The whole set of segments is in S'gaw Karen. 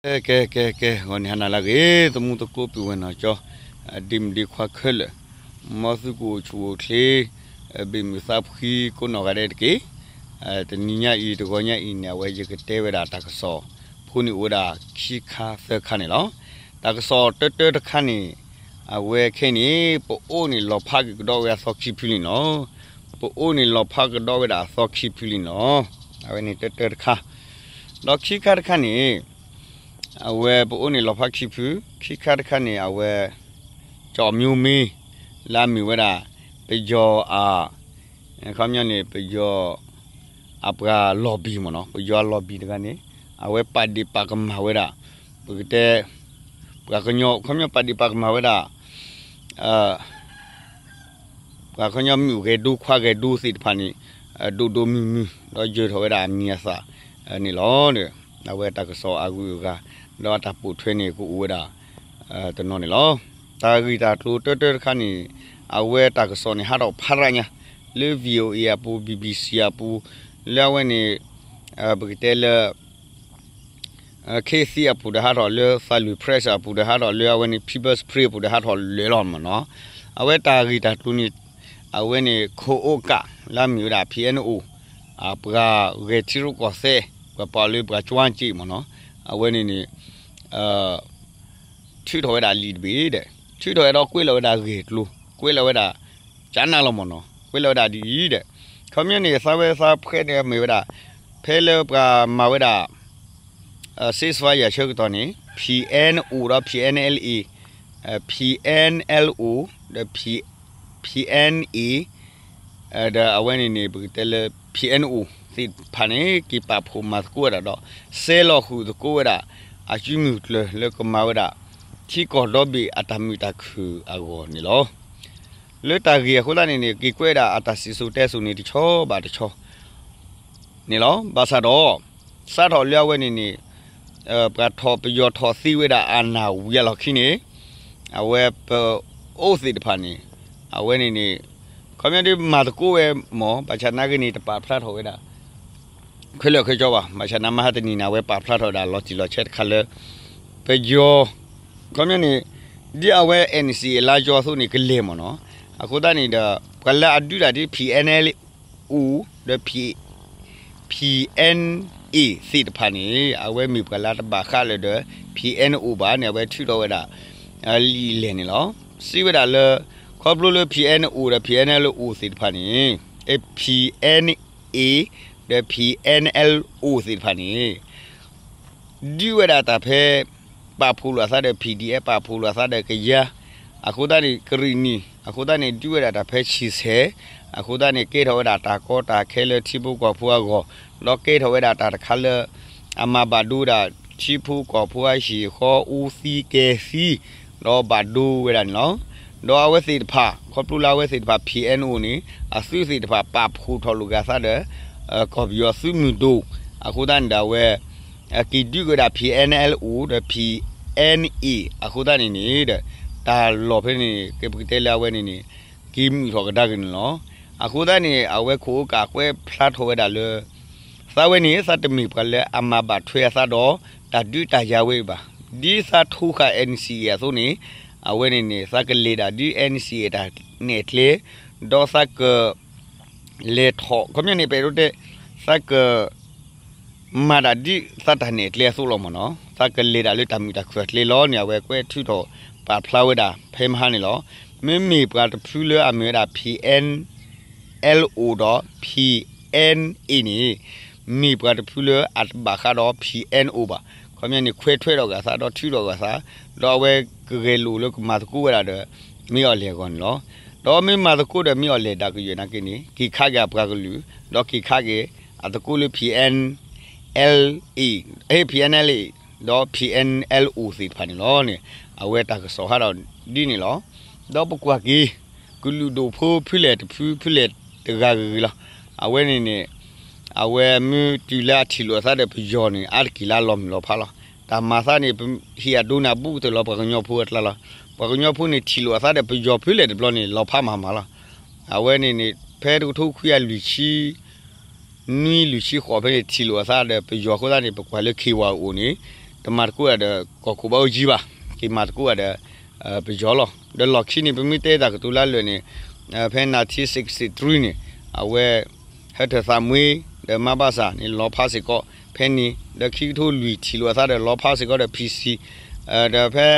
ကဲ ကဲ ကဲ ကဲ ဂီၤန့ၣ်ဟါနၤလၢအဂ့ၤ သမူသကိးပုၢ်ဝဲၢ်နီၢ်ကၠီ ဒ့မုၣ်ဒ့ခွါခဲလၢာ်, မ်သုကအိၣ်ဆူၣ်အိၣ်ချ့ ဘ့ၣ်မုၢ်သးဖှံကိးနီၢ်ဂၤဒဲးတက့ၢ်. တနံၤညါအံၤ တဂီၤညါအံၤန့ၣ် အဝဲယကတဲဝဲဒၣ်တၢ်ကစီၣ်ဖိန့ၣ်အိၣ်ဝဲဒၣ်ခံခါသၢခါန့ၣ်လီၤ. တၢ်ကစီၣ်တၢတၢတခါန့ၣ် အဝဲခဲအံၤန့ၣ် ပအိၣ်န့ၣ်လီၤဖးက့ၤကဒီးဝဲအသီခံဖုလံန့ၣ်လီၤ. ပအိၣ်န့ၣ်လီၤဖးကဒီးဝဲဒၣ်အသီခံဖုလံန့ၣ်လီၤ. အဝဲန့ၣ်တၢတၢတခါ, ဒီးခံခါတခါန့ၣ် အဝဲပအိၣ်န့ၣ်လီၤဖးခံဖု, ခံခါတခါန့ၣ် အဝဲ ကၠီၣ်မၠိမ့ၢ် လၢအမ့ၢ်ဝဲဒၣ် ပယီၤအ ခီပညီန့ၣ် ပယီၤ အပှၤလီၤဘံမ့ၢ်နီၤ, ပယီၤအလီၤဘံတဂၤန့ၣ် အဝဲပာ်ဒ့ၣ်ပာ်ကမၣ်ဝဲဒၣ် ပကတဲ ပှၤကညီ ခီပညီပာ်ဒ့ၣ်ပာ်ကမၣ်ဝဲဒၣ် ပှၤခီပညီမုၣ်ဂဲၤဒိခွါဂဲၤဒိသ့ၣ်တဖၣ်န့ၣ် ဒိၣ်ဒိၣ်မုၢ်မုၢ် ဒီးယၢၤထီၣ်ဝဲဒၣ်အမံၤအသၣ်န့ၣ်လီၤ. အဝဲတၢ်ကစီၣ်အဂုၤအဂၤ ဒီးအတၢ်ပိာ်ထွဲန့ၣ် ကအိၣ်ဝဲဒၣ် တနီၤန့ၣ်လီၤ. တၢ်ဂ့ၢ်တၢ်ကျိၤတၢတၢတခါန့ၣ် အဝဲတၢ်ကစီၣ်န့ၣ် ဟးထီၣ်ဖးရၣ်ညါ လၢ VOA အပူၤ BBC အပူၤ လၢအဝဲန့ၣ် ပကတဲလၢ ခ့သံအပူၤဒီးဟးထီၣ်လၢ သးလွံၢ် Press အပူၤဒီးဟးထီၣ်လၢအဝဲန့ၣ် People's Spring အပူၤဒီးဟးထီၣ်လၢာ်လီၤမ့ၢ်နီၤ. အဝဲတၢ်ဂ့ၢ်တၢ်ကျိၤန့ၣ် အဝဲန့ၣ် ခိၣ်အိၣ်ကး လၢအမ့ၢ်ဝဲဒၣ် PNO အပှၤဂဲၤထံရူၢ်ကီၢ်သဲး ပှၤပာ်အီၤလၢပှၤကၠွက့မ့ၢ်နီၤ. အဝဲန့ၣ်န့ၣ် ထုးထီၣ်ဝဲဒၣ်လံာ်တဘ့ၣ်ဒီး ထုးထီၣ်ဝဲဒီးကွဲးလီၤဝဲဒၣ်ဂ့ၢ်ကျိၤ ကွဲးလီၤဝဲဒၣ် ကနၣ်လီၤမ့ၢ်နီၤ ကွဲးလီၤဝဲဒၣ်ဒ်အံၤဒီး ခီပညီန့ၣ် သးဝဲသးဖှဲန့ၣ်မ့ၢ်ဝဲဒၣ် ဖဲလၢပှၤမၤဝဲဒၣ် ceasefire ဆၢကတီၢ်န့ၣ် PNO ဒီး PNLA, PNLO ဒီး PNA ဒီးအဝဲန့ၣ်န့ၣ် ပကတဲလၢ PNO သ့ၣ်တဖၣ်န့ၣ် က့ၤပာ်ဖှိၣ်မၤသကိးဝဲဒၣ်ဒီး စဲလီၤဃုာ်သကိးဝဲဒၣ် အစုမုၢ်ကျၢၤလၢကမၤဝဲဒၣ် ထံကီၢ်ဒီဘ့ၣ်အတၢ်မုာ်တၢ်ခုၣ်အဂီၢ်န့ၣ်လီၤ. လၢတၢ်ဂ့ၢ်အဃိသတးန့ၣ်န့ၣ် က့ၤကွဲးဒၣ်အတၢ်စံၣ်စိၤတဲစိၤန့ၣ် တဆီဘၣ်တဆီန့ၣ်လီၤ. ဘၣ်ဆၣ်ဒီး စးထီၣ်လၢအဝဲန့ၣ်န့ၣ် ပှၤထီၣ်ပယီၤထီၣ်သ့ဝဲဒၣ်အနၢ်ဝံၤအလီၢ်ခံန့ၣ် အဝဲပအိၣ်သ့ၣ်တဖၣ်န့ၣ် အဝဲန့ၣ်န့ၣ် ခီပညီဒ်မၤသကိးဝဲမ့ၢ် ဘၣ်ဆၣ်နာ်က့န့ၣ် တပာ်ဖျါထီၣ်ဝဲဒၣ် ခဲလၢာ်ခဲဆ့ဘၣ်. ဘၣ်ဆၣ်နာ်မဟါတနံၤန့ၣ် အဝဲပာ်ဖျါထီၣ်ဝဲဒၣ်လီၤတံၢ်လီၤဆဲးတခါလၢ ပယီၤ ခီပညီန့ၣ် ဒ်အဝဲ NCA အလါကၠီအသိးန့ၣ် ကလဲၤမ့ၢ်နီၤ. အဃိသတးန့ၣ်ဒီး ပှၤလၢအဒုးတၢ်ဒ် PNLO ဒီး P PNA သ့ၣ်တဖၣ်န့ၣ် အဝဲမ့ၢ်ပှၤလၢတဘၣ်ဃးလၢၤဒီး PNO ဘၣ်န့ၣ် အဝဲထုးထီၣ်ဝဲဒၣ် လံာ်လဲၢ်န့ၣ်လီၤ. စံးဝဲဒၣ်လၢ ခီဖျိလၢ PNO ဒီး PNLO သ့ၣ်တဖၣ်န့ၣ် PNA ဒီး PNLO သ့ၣ်တဖၣ်န့ၣ် ဒုးဝဲဒၣ်တၢ်ဖဲ ပာ်ဖှိၣ်လိာ်အသးဒီး PDF ပာ်ဖှိၣ်လိာ်အသးဒီးကယၤ အဃိသတးန့ၣ် ကရံၣ်နံၣ် အဃိသတးန့ၣ် ဒုးဝဲဒၣ်တၢ်ဖဲဆံးဆဲး အဃိသတးန့ၣ် ကဲထီၣ်ဝဲဒၣ်တၢ်ကီတၢ်ခဲလၢထံဖိကီၢ်ဖိအဂီၢ် ဒီးကဲထီၣ်ဝဲဒၣ်တၢ်တခါလၢ အမၤဘၣ်ဒိဝဲဒၣ် ထံဖိကီၢ်ဖိအဟံၣ်အဃီ အူသံကဲၤသံ ဒီးဘၣ်ဒိဝဲဒၣ်န့ၣ်လီၤ. ဒီးအဝဲသ့ၣ်တဖၣ် ခီဖျိလၢအဝဲသ့ၣ်တဖၣ် PNO န့ၣ် အသုးသ့ၣ်တဖၣ်ပာ်ဖှိၣ်ထီၣ်လိာ်က့ၤအသးဒီး ကီၢ်ပယီၤသုးမုၢ်ဒိၣ် အဃိသတးန့ၣ်ဒီးအဝဲ က့ၤဒုးက့ၤဝဲဒၣ် PNLO ဒီး PNA အဃိသတးန့ၣ်န့ၣ်ဒီး တၢ်လီၢ်ဖဲန့ၣ် ကပကတဲလၢအဝဲန့ၣ်န့ၣ် က့ၤမုာ်ထီၣ်ကဒါက့ၤန့ၣ်လီၤ. အဃိသတးန့ၣ် အဝဲခိၣ်အိၣ်ကးကွဲးဖျါထီၣ်ဝဲဒၣ်လၢ သးဝဲန့ၣ် သးတမ့ၢ်ပှၤလၢအမၤဘၣ်ထွဲအသးဒီး တၢ်ဒုးတၢ်ယၤဝဲဘၣ်. ဒ်သးထိဃာ် NCA အသိးန့ၣ် အဝဲန့ၣ်န့ၣ် သးကလဲၤဒၣ်ဒ် NCA တၢ်နဲၣ်ကျဲ ဒီးသးက လဲၤထီၣ် ခီပညီန့ၣ် ပအဲၣ်ဒိးတဲ သးက မၤဒၣ်ဒ်သးတၢ်နဲၣ်ကျဲအသိးလီၤမ့ၢ်နီၤ. သးကလဲၤဒၣ်လၢတၢ်မုာ်တၢ်ခုၣ်အကျဲလီၤန့ၣ် အဝဲကွဲးထုးထီၣ်ပာ်ဖျါဝဲဒၣ်ဖဲမဟါန့ၣ်လီၤ. မ့မ့ၢ်ပှၤတဖုလၢအမ့ၢ်ဝဲဒၣ် PNLO ဒီး PNA န့ၣ် မ့ၢ်ပှၤတဖုလၢအတဘၣ်ဃးဒီး PNO ဘၣ်. ခီပညီန့ၣ် ခွဲးထွဲထီၣ်ဂာ်သး ဒီးထုးထီၣ်ဂာ်သး ဒီးအဝဲကဂဲၤလိာ်လၢကမၤသကိးဝဲဒၣ်ဒီး မ့ၢ်အီၤလဲၣ်အဂီၢ်န့ၣ်လီၤ. ဒီးမ့ၢ်မၤသကိးဒီးမ့ၢ်အီၤလဲၣ်ဒၣ်ကယဲၢ်နာ်က့န့ၣ် က့ၤခးက့ၤအပှၤကလုာ် ဒီးက့ၤခးက့ၤအသကိးလၢ PNLA, ဟ့ၣ် PNLA ဒီး PNLO သ့ၣ်တဖၣ်န့ၣ်လီၤန့ၣ် အဝဲတၢ်ကစီၣ်ဟးထီၣ်ဒ်န့ၣ်လီၤ. ဒီးပကွၢ်က့ၤ ကလုာ်ဒိၣ်ဖိဖုလဲၣ်တဖု ဖုလဲၣ်တဂၤဂ့ၤဂ့ၤလီၤ. အဝဲန့ၣ်န့ၣ် အဝဲမ့ၢ်တုၤလၢအထံၣ်လိာ်အသးဒီးပယီၤန့ၣ် အါတက့ၢ်လၢအလီၤမုၢ်လီၤဖးလီၤ. တၢ်မၤသးန့ၣ် ပဟ့ၣ်အဒိနၢ်ဘူးကတၢၢ်လီၤ ပှၤကညီဖိအကျါလီၤ. ပှၤကညီဖိန့ၣ် ထံၣ်လိာ်အသးဒီးပယီၤဖုလဲၣ်တဘျီန့ၣ် လီၤဖးမၤမၤလီၤ. အဝဲန့ၣ်န့ၣ် ဖဲတကထိခွံကယၤလွံၢ်ဆံ နွံလွံၢ်ဆံဃိးဖဲန့ၣ် ထံၣ်လိာ်အသးဒီးပယီၤအဃိသတးန့ၣ် ပကွၢ်လၢ KYO န့ၣ် တမၤသကိးတၢ်ဒီးကီၢ်ခိၣ်ဘၣ်အူကၠံဘၣ်, က့ၤမၤသကိးတၢ်ဒီး ပယီၤလီၤ. ဒီးလီၢ်ခံန့ၣ် ပမ့ၢ်တဲတၢ်ကတိၤလၢအလၢာ်န့ၣ် ဖဲ nineteen sixty-three န့ၣ် အဝဲ ဟၢထၢၣ်သးမှ့ ဒီးမါဘၣ်စၢ်န့ၣ် လီၤဖးစ့ၢ်ကီးဖဲန့ၣ်, ဒီးခံကထိလွံၢ်ထံၣ်လိာ်အသးဒီးလီၤဖးစ့ၢ်ကီးဒီး P C, ဒီးဖဲ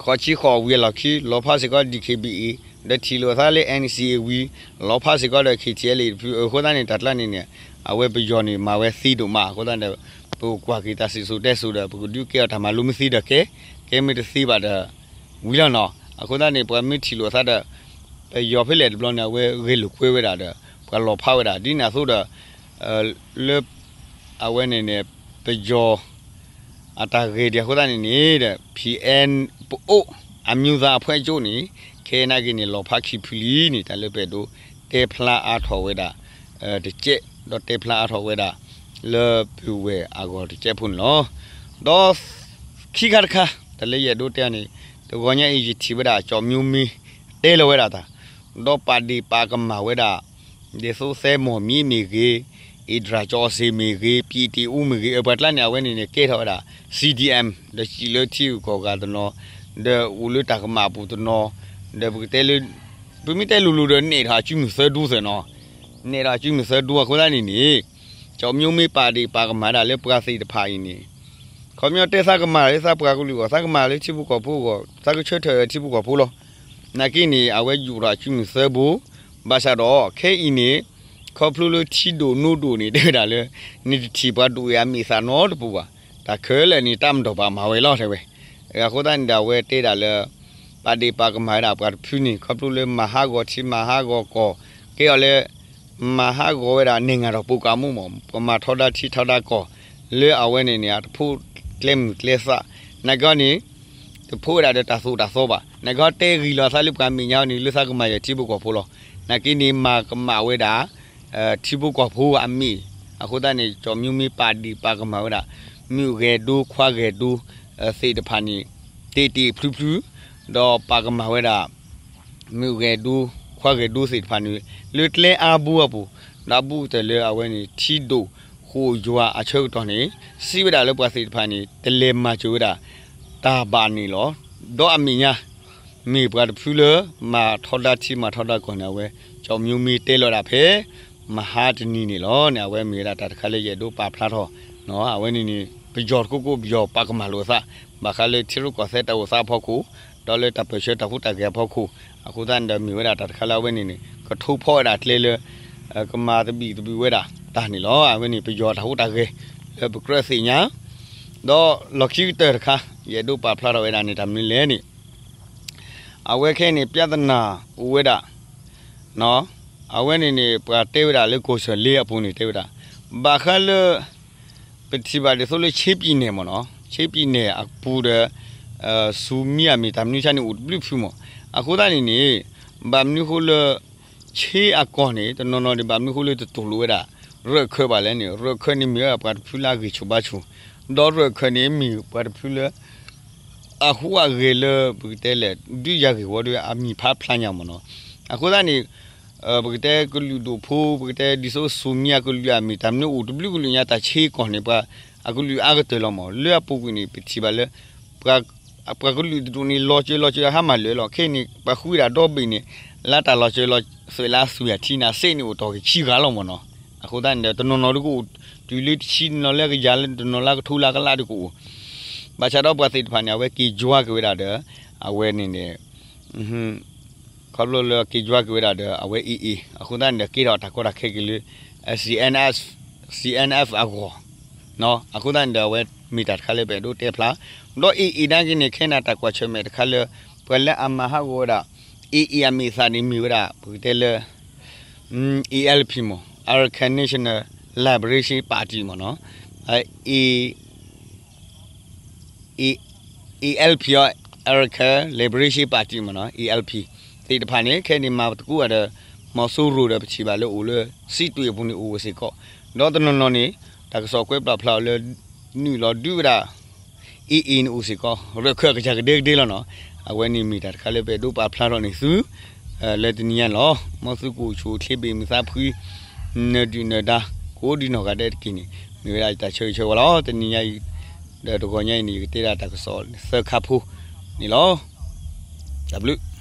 ဃိးဆံဃိးဝံၤအလီၢ်ခံ လီၤဖးစ့ၢ်ကီး D K B A, ဒီးထံၣ်လိာ်အသးလၢ N C A ဝံၤ လီၤဖးစ့ၢ်ကီးဒီး K T L A တဖု အဃိသတးန့ၣ် တၢ်ကျါန့ၣ်န့ၣ် အဝဲပယီၤန့ၣ် မၤဝဲသ့ဒိၣ်မး အဃိသတးဒီး ပကကွၢ်က့ၤတၢ်စံၣ်စိၤတဲစိၤဒီး ပကဒုးကဲအီၤတၢ်မၤလိမ့ၢ်သ့ဒီးကဲ, ကဲမ့ၢ်တသ့ဘၣ်ဒီး ဝံၤလီၤနီၤ. အဃိသတးန့ၣ် ပှၤမ့ၢ်ထံၣ်လိာ်အသးဒီး ပယီၤဖဲလဲၣ်တဘျီန့ၣ် အဝဲဂဲၤလိာ်ကွဲဝဲဒၣ်ဒီး ပှၤလီၤဖးဝဲဒၣ် ဒ်န့ၣ်အသိးဒီး လၢ အဝဲန့ၣ်န့ၣ် ပယီၤ အတၢ်ဂ့ၢ်ဒ်အဃိသတးန့ၣ်န့ၣ်ဒီး P N ပအိၣ်အမျိုးသားအဖွဲ့ချုပ်န့ၣ် ခဲအံၤနာ်က့န့ၣ် လီၤဖးခံဖုလံန့ၣ် တၢ်လၢပအဲၣ်ဒိးတဲဖျါအါထီၣ်ဝဲဒၣ် တကဲး ဒီးတဲဖျါအါထီၣ်ဝဲဒၣ် လၢပုၢ်ဝဲၢ်အဂီၢ်တကဲးဖိန့ၣ်လီၤ. ဒီးခံခါတခါ တၢ်လၢယအဲၣ်ဒိးတဲန့ၣ် တဂီၤညါအံၤယထံၣ်ဝဲဒၣ် ကၠီၣ်မၠိမ့ တဲလီၤဝဲဒၣ်တၢ် ဒီးပာ်ဒ့ၣ်ပာ်ကမၣ်ဝဲဒၣ် ဒ်သိးသဲမီၢ်မံမ့ၢ်ဂ့ၤ, အ့ဒြၣ်ကၠီစ့ၣ်မ့ၢ်ဂ့ၤ, ပံတ့ၢ်အူမ့ၢ်ဂ့ၤ, အပှၤကျါန့ၣ် အဝဲန့ၣ်န့ၣ် ကဲထီၣ်ဝဲဒၣ် C D M ဒီးစံၣ်လၢထံဂုၤကီၢ်ဂၤတနီၤ, ဒီးအိၣ်လၢတၢ်ကမၣ်အပူၤတနီၤ, ဒီးပကတဲလၢ ပမ့ၢ်တဲလိၤလိၤဒီး နဲၣ်ထီၣ်အစုမုၢ်သၢဒူသ့ၣ်နီၤ, နဲၣ်ထီၣ်အစုမုၢ်သၢဒူအဃိသတးန့ၣ်န့ၣ် ကၠီၣ်မၠိမ့ပာ်ဒ့ၣ်ပာ်ကမၣ်ဒၣ်လၢပှၤသ့ၣ်တဖၣ်အံၤန့ၣ် ခီပညီတဲသးကမၣ်လၢသးပှၤကလုာ်အဂီၢ်, သးကမၣ်လၢထံဖိကီၢ်ဖိအဂီၢ်, သးကဆၢထၢၣ်ထံဖိကီၢ်ဖိလီၤ. နာ်က့န့ၣ် အဝဲယူာ်ထီၣ်အစုမုၢ်သၢဘိ, ဘၣ်ဆၣ်ဒီးခဲအံၤန့ၣ် ခီဖျိလၢထံဒိၣ်နိဒိၣ်န့ၣ် တဲဝဲဒၣ်လၢ နတထံၣ်ပှၤဒိၣ်အံၤအမ့ၢ်သးနီတပူၤဘၣ်, တၢ်ခဲလၢာ်န့ၣ် တၢ်မၤဒီးဘၣ်မၤဝဲလီၤ တဲဝဲ. အဃိသတးန့ၣ်ဒီး အဝဲတဲဒၣ်လၢ ပာ်ဒ့ၣ်ပာ်ကမၣ်ဝဲဒၣ်ပှၤတဖုန့ၣ် ခီဖျိလၢမၤဟးဂီၤထံမၤဟးဂီၤကီၢ်, ကဲအီၤလၢ မၤဟးဂီၤဝဲဒၣ် နဲၣ်ငါဒီးပိာ်ကးမူမး, ပှၤမၤထီဒါထံထီဒါကီၢ် လၢအဝဲန့ၣ်န့ၣ် အတဖိးကျဲမုၢ်ကျဲသး, နာ်က့န့ၣ် တဖိးဝဲဒၣ်ဒီးတၢ်သိၣ်တၢ်သီဘၣ်, နာ်က့တဲဂံၢ်လီၤသးလၢပှၤမဲာ်ညါန့ၣ် လၢသးကမၤယဲၢ်ထံဖိကီၢ်ဖိလီၤ. နာ်က့န့ၣ် မၤကမၣ်ဝဲဒၣ် ထံဖိကီၢ်ဖိအမ့ၢ်, အဃိသတးန့ၣ် ကၠီၣ်မၠိမ့ပာ်ဒ့ၣ်ပာ်ကမၣ်ဝဲဒၣ် မုၣ်ဂဲၤဒိခွါဂဲၤဒိ သ့ၣ်တဖၣ်န့ၣ် တ့ၢ်တ့ၢ်ဖျုဖျု, ဒီးပာ်ကမၣ်ဝဲဒၣ် မုၣ်ဂဲၤဒိခွါဂဲၤဒိသ့ၣ်တဖၣ်န့ၣ် လၢကျဲအါဘိအပူၤ, ဒီးအဘူးကတၢၢ်လၢအဝဲန့ၣ် ထံဒိၣ်ဃိာ်ယွၤအဆၢကတီၢ်န့ၣ် စံးဝဲဒၣ်လၢပှၤသ့ၣ်တဖၣ်န့ၣ် တလဲၤမၤစၢၤဝဲဒၣ် တၢ်ဘၣ်န့ၣ်လီၤ. ဒီးအမဲာ်ညါ မ့ၢ်ပှၤတဖုလၢ မၤထီဒါထံမၤထီဒါကီၢ်န့ၣ် အဝဲ ကၠီၣ်မၠိမ့တဲလီၤဒၣ်ဖဲ မဟါတနံၤန့ၣ်လီၤန့ၣ် အဝဲမ့ၢ်ဝဲဒၣ်တၢ်တခါလၢယအဲၣ်ဒိးပာ်ဖျါထီၣ်, အဝဲန့ၣ်န့ၣ် ပယီၤတကိးကိးပယီၤပာ်ကမၣ်လိာ်အသး, ဘၣ်ဃးလၢထံရူၢ်ကီၢ်သဲးတၢ်အိၣ်သးအဖီခိၣ်, ဒီးလၢတၢ်ပၢၢ်ဆၢတၢ်ဟူးတၢ်ဂဲၤအဖီခိၣ်, အဃိသတးန့ၣ်ဒီးမ့ၢ်ဝဲဒၣ်တၢ်တခါလၢအဝဲန့ၣ်န့ၣ် ကထိဖီဝဲဒၣ်ကျဲလၢ ကမၤသဘံၣ်သဘုၣ်ဝဲဒၣ်တၢ်န့ၣ်လီၤ. အဝဲန့ၣ် ပယီၤတၢ်ဟူးတၢ်ဂဲၤ လၢပကြၢးသ့ၣ်ညါ, ဒီးလီၢ်ခံကတၢၢ်တခါ ယအဲၣ်ဒိးပာ်ဖျါထီၣ်ဝဲဒၣ်န့ၣ် တၢ်မနုၤလဲၣ်န့ၣ် အဝဲခဲအံၤန့ၣ် ပြဿနာအိၣ်ဝဲဒၣ်, အဝဲန့ၣ်န့ၣ် ပှၤတဲဝဲဒၣ်လၢကီၢ်စၢၢ်လ့အပူၤန့ၣ် တဲဝဲဒၣ် ဘၣ်ဃးလၢ ပထံၣ်ဘၣ်ဒ်သိးလၢ ချင်းပြည်နယ် မ့ၢ်နီၤ, ချင်းပြည်နယ် အပူၤဒီး ဆူမံအမ့ၢ်တၢ်မနုၤဆါန့ၣ်အိၣ်တဘျုးဖုမး, အဃိသတးန့ၣ်န့ၣ် ဘၣ်မနုၤဃိလၢ ချင်းအကီၢ်န့ၣ် တနီၤနီၤန့ၣ် ဘၣ်မနုၤဃိလၢတတူၢ်လိာ်ဝဲဒၣ် ရၢၢ်ခၢးဘၣ်လဲၣ်န့ၣ် ရၢၢ်ခၢးန့ၣ်မ့ၢ်ဝဲဒၣ်ပှၤတဖုလၢအဂ့ၤဆိးဘါဆိး, ဒီးရၢၢ်ခၢးန့ၣ်မ့ၢ်ပှၤတဖုလၢ အဟူးအဂဲၤလၢပကတဲလဲၣ် ဒုးယၤဂ့ၢ်ဝီဒီးအမံၤဖးဖျါညါမ့ၢ်နီၤ, အဃိသတးန့ၣ် ပကတဲကလုာ်ဒိၣ်ဖိ ပကတဲဒ်သိးဆူမံအကလုာ်အမ့ၢ်တၢ်မနုၤအိၣ်တဘျုးကလုာ်ညါ တၢ်ချင်းကီၢ်န့ၣ် ပှၤအကလုာ်အါကတၢၢ်လီၤမး လၢအပူၤကွံာ်န့ၣ် ပထံၣ်ဘၣ်လၢ ပှၤကလုာ်တဒူၣ်န့ၣ် လီၤစၢၤလီၤစၢၤဟါမၢ်လၢာ်လီၤ. ခဲအံၤန့ၣ် ပှၤဃုဒၣ်ဒီဘ့ၣ်န့ၣ် လၢတၢ်လီၤစၢၤလီၤသွဲၣ်လၢအသွံၣ်အထံန့ၣ် အစ့ၣ်န့ၣ်အိၣ်တီၢ်က့ၤခံဂၤလီၤမ့ၢ်နီၤ, အဃိသတးန့ၣ်ဒီး တနီၤနီၤဒုကအိၣ်တုၤလၢတဆံ တနီၤလၢကယၤလၢတနီၤလၢကထိလၢကလးဒုကအိၣ်, ဘၣ်ဆၣ်ဒီးပှၤသ့ၣ်တဖၣ်န့ၣ် အဝဲက့ၤယွၤက့ၤဝဲဒၣ်ဒီး အဝဲန့ၣ်န့ၣ် ခီဖျိလၢက့ၤယွၤက့ၤဝဲဒၣ်ဒီး အဝဲ AA အဃိသတးန့ၣ်ဒီး ကဲထီၣ်တၢ်ကီတၢ်ခဲက့ၤလၢ CNF, CNF အဂီၢ်, အဃိသတးန့ၣ်ဒီး အဝဲမ့ၢ်တၢ်တခါလၢပအဲၣ်ဒိးတဲဖျါ, ဒီး AA နာ်က့န့ၣ် ခဲနၤတၢ်ကွၢ်ဆၢၣ်မဲာ်တခါလၢ ပှၤလၢအမၤဟးဂီၤဝဲဒၣ် AA အမ့ၢ်အသၣ်န့ၣ်မ့ၢ်ဝဲဒၣ် ပကတဲလၢ ALP မ့ၢ် Arakan National Liberation Party မ့ၢ်နီၤ, ALP အီၤ Arakan Liberation Party မ့ၢ်နီၤ ALP သ့ၣ်တဖၣ်န့ၣ် ခဲအံၤန့ၣ် မၤသကိးဒီး မီၤစိရိၤဒီး ပထံၣ်ဘၣ်လၢအိၣ်လၢ စံးတွ့ၣ်အပူၤန့ၣ်အိၣ်စ့ၢ်ကီး, ဒီးတနီၤနီၤန့ၣ် တၢ်ကစီၣ်ကွဲးပာ်ဖျါအီၤလၢ နုာ်လီၤဒုးဝဲဒၣ် AA န့ၣ်အိၣ်စ့ၢ်ကီး ရၢၢ်ခၢၣ်အကစၢ်ကဒဲကဒဲလီၤနီၤ, အဝဲန့ၣ်မ့ၢ်တၢ်တခါလၢပအဲၣ်ဒိးပာ်ဖျါထီၣ်န့ၢ်သု လၢတနံၤညါန့ၣ်လီၤ. မ်သုကအိၣ်ဆူၣ်အိၣ်ချ့ဘၣ်မုာ်သးဖှံ နၢၤဒုၣ်နၢၤဒါ ကိးဒံနီၢ်ဂၤဒဲးတက့ၢ်န့ၣ် မ့ၢ်ဝဲဒၣ်ယတၢ်ဆၢဂ့ၤဆၢဝါလီၤ. တနံၤညါအံၤ ဒီးတဂီၤညါအံၤန့ၣ် ယကတဲဒၣ်တၢ်ကစီၣ်သၢခါဖိန့ၣ်လီၤ. တၢ်ဘျုး.